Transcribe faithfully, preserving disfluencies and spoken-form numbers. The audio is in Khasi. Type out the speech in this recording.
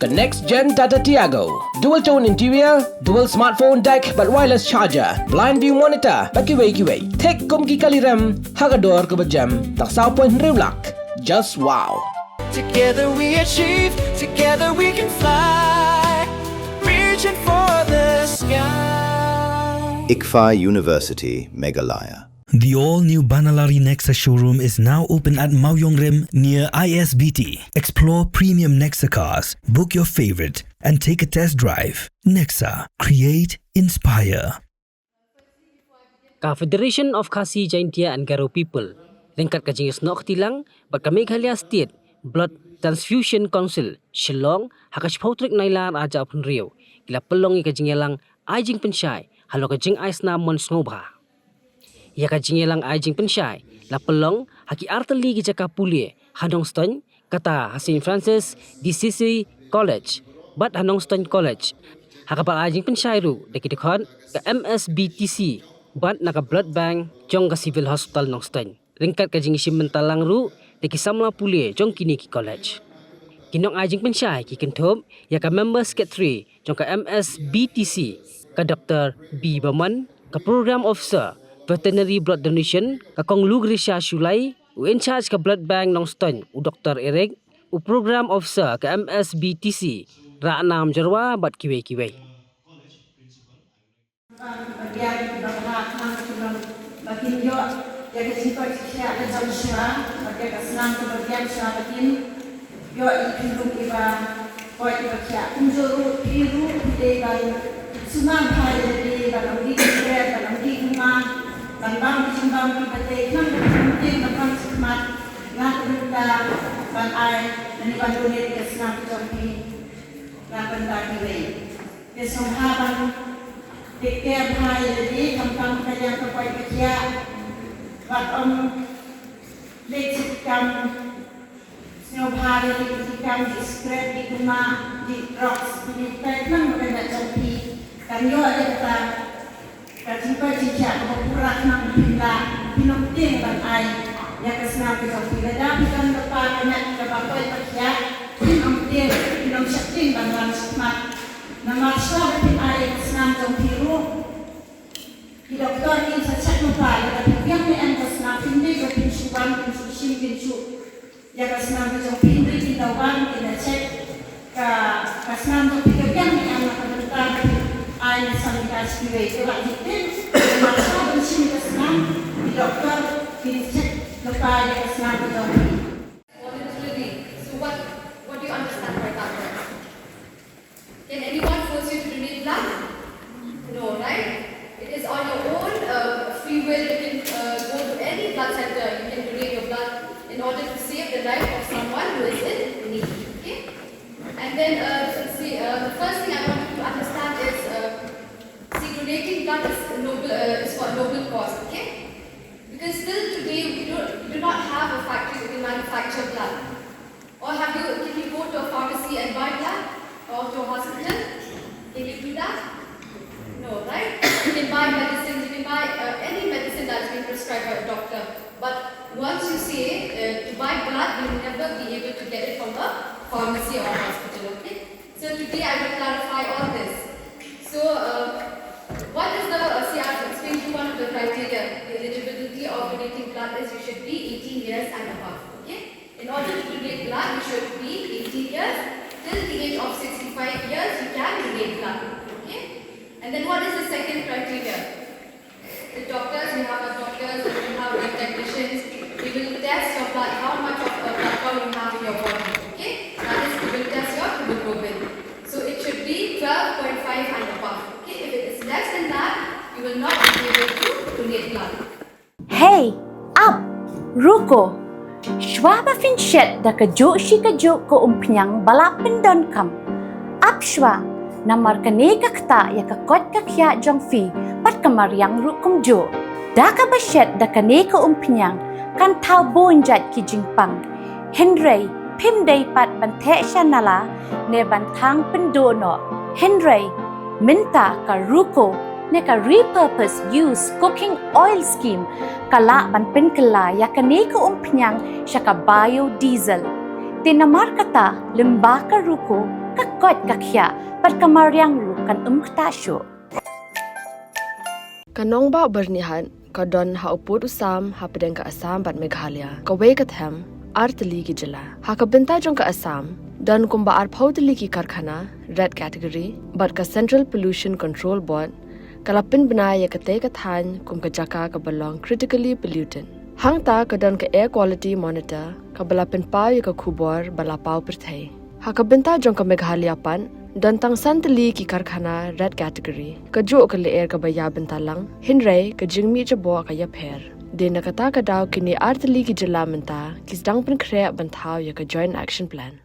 The next gen Tata Tiago. Dual tone interior, dual smartphone deck bad wireless charger, blind view monitor bad kiwei kiwei. Thik kum ki kali rem ha ka dor kaba jem, tang saw point hynriew lak. Just wow. Together we achieve, together we can fly, reaching for the sky. ICFAI University, Meghalaya. The all-new Banalari Nexa showroom is now open at Mawiongrim near I S B T. Explore premium Nexa cars, book your favorite, and take a test drive. Nexa, create, inspire. Ka Federation of Khasi Jaintia and Garo People, ryngkat ka jingsnoh kti lang bad ka Meghalaya State Blood Transfusion Council, Shillong, ha ka shiphew tarik Nailar ar hajar arphew hynriew, ki la pynlong ïa ka jingïalang ai jingpynshai halor ka jingai snam mon sngewbha. Ïa ka jingïalang ai jingpynshai la pynlong ha ki artylli ki jaka pule ha Nongstoiñ, kata ha Saint Francis de Assisi College bad ha Nongstoiñ College, ha kaba la ai jingpynshai ruh da ki dkhot ka M S B T C bad na ka Blood Bank jong ka Civil Hospital Nongstoiñ, ryngkat ka jingïashim bynta lang ruh da ki samla pule jong kine ki college. Ki nongai jingpynshai ki kynthup ïa ka Member Secretary jong ka M S B T C, ka Doctor B Bamon, ka Program Officer, Veterinary Blood Donation, ka Kong Lucretia Shullai, u in charge ka Blood Bank Nongstoiñ, u Doctor Eric, u Program Officer ka M S B T C, Rahnam Jyrwa bad kiwei kiwei. Ba biang, ba bha, khnang ba kin ïoh ïa ka jingkoit jingkhiah ka jong shuwa, ba ïa ka snam kaba biang shuwa ba kin ïoh ïa ki lum kiba koit kiba khiah. Kumjuh ruh phi ruh phi dei ban sumar bha ïa lade ban ym dih jingkret, ban ym dih jingma, ban bam ki jingbam kiba dei khnang ba phin ym tieng ban wan shakhmat na ka bynta ban ai lane ban donate ïa ka snam ka jong phi na ka bynta kiwei. Te sngewbha ban take care bha ïa lade, khamtam ka liang ka koit ka khiah. Wat ym leh ki kam sngewbha ïa lade, ki kam dih sikret, dih duma, dih drugs, dih dih tai khnang ba ka met jong phi kan ïoh ïa kata ka jingkoit jingkhiah kaba pura khnang ba phin lah, phin ym tieng ban ai ïa ka snam ka jong phi. Lada phi don lypa ka met kaba koit ba khiah, phin ym tieng, phin ym sheptieng ban wan shakhmat. Namar shuwa ba phin ai ïa ka snam jong phi ruh, ki doktor kin sa check lypa, lada phi biang ne em ka snam, phin dei ba phin shu wan, phin shu shim, phin shu ïa ka snam ka jong phi, hynrei kin da wan, kin da check ka, ka snam jong phi ka biang ne em, na ka bynta ba phin ai ne sanitize kiwei. Te wat hi phin, namar shuwa ban shim ka snam, ki doktor kin check lypa ïa ka snam ka jong phi. Voluntarily. So what, what do you understand by that word? Can anyone force you to donate blood? No, right? It is on your own, uh, free will. You can, uh, go to any blood center. You can donate your blood in order to save the life of someone who is in need. Okay? And then, uh, see, uh, the first thing I want you to understand is, uh, see, donating blood is noble, uh, is for a noble cause. Okay? Because still today we do, we do not have a factory that can manufacture blood. Or have you, can you go to a pharmacy and buy blood? Or to a hospital? Can you do that? No, right? You can buy medicines, you can buy, uh, any medicine that's been prescribed by a doctor. But once you say, uh, to buy blood, you'll never be able to get it from a pharmacy or a hospital, okay? So today I will clarify all this. So, uh, what is the, uh, see, I've explained to you one of the criteria. The eligibility of donating blood is you should be eighteen years and above, okay? In order to donate blood, you should be eighteen years. Till the age of sixty-five years, you can donate blood. Okay? And then what is the second criteria? The doctors, we have our doctors and we have our technicians. They will test your blood, how much of a blood count you have in your body. Okay? That is, they will test your hemoglobin. So it should be twelve point five and above. Okay? If it is less than that, you will not be able to donate blood. Hey, ap, ruko. Shuwa ba phin shet da kajuh shi kajuh ka umphniang ba la pyndonkam, ap shuwa, namar kane ka ktah ïa ka koit ka khiah jong phi bad ka mariang ruh kumjuh. Da kaba shet da kane ka umphniang kan thaw bun jait ki jingpang. Hynrei phim dei pat ban theh sha nala ne ban thang pynduh noh. Hynrei mynta ka ruko ne ka repurpose use cooking oil scheme ka lah ban pynkylla ïa kane ka umphniang sha ka biodiesel. Te namar kata, lyngba ka ruko, Ka koit ka khiah bad ka mariang ruh kan ym ktah shuh. Ka nongbah Byrnihat ka don ha u pud u sam hapdeng ka Assam bad Meghalaya, kawei ka them, ar tylli ki jylla. Ha ka bynta jong ka Assam, don kumba arphew tylli ki karkhana red category, bad ka Central Pollution Control Board ka la pynbna ïa katei ka thaiñ kum ka jaka kaba long critically polluted. Hangta ka don ka Air Quality Monitor kaba la pynpaw ïa ka khubor ba la paw pyrthei. Ha ka bynta jong ka Meghalaya pat, don tang san tylli ki karkhana red category, kajuh ka lyer kaba ïa bynta lang, hynrei ka jingmih jaboh ka ïapher. Dei na kata ka daw kine ar tylli ki jylla mynta ki sdang pynkhreh ban thaw ïa ka Joint Action Plan.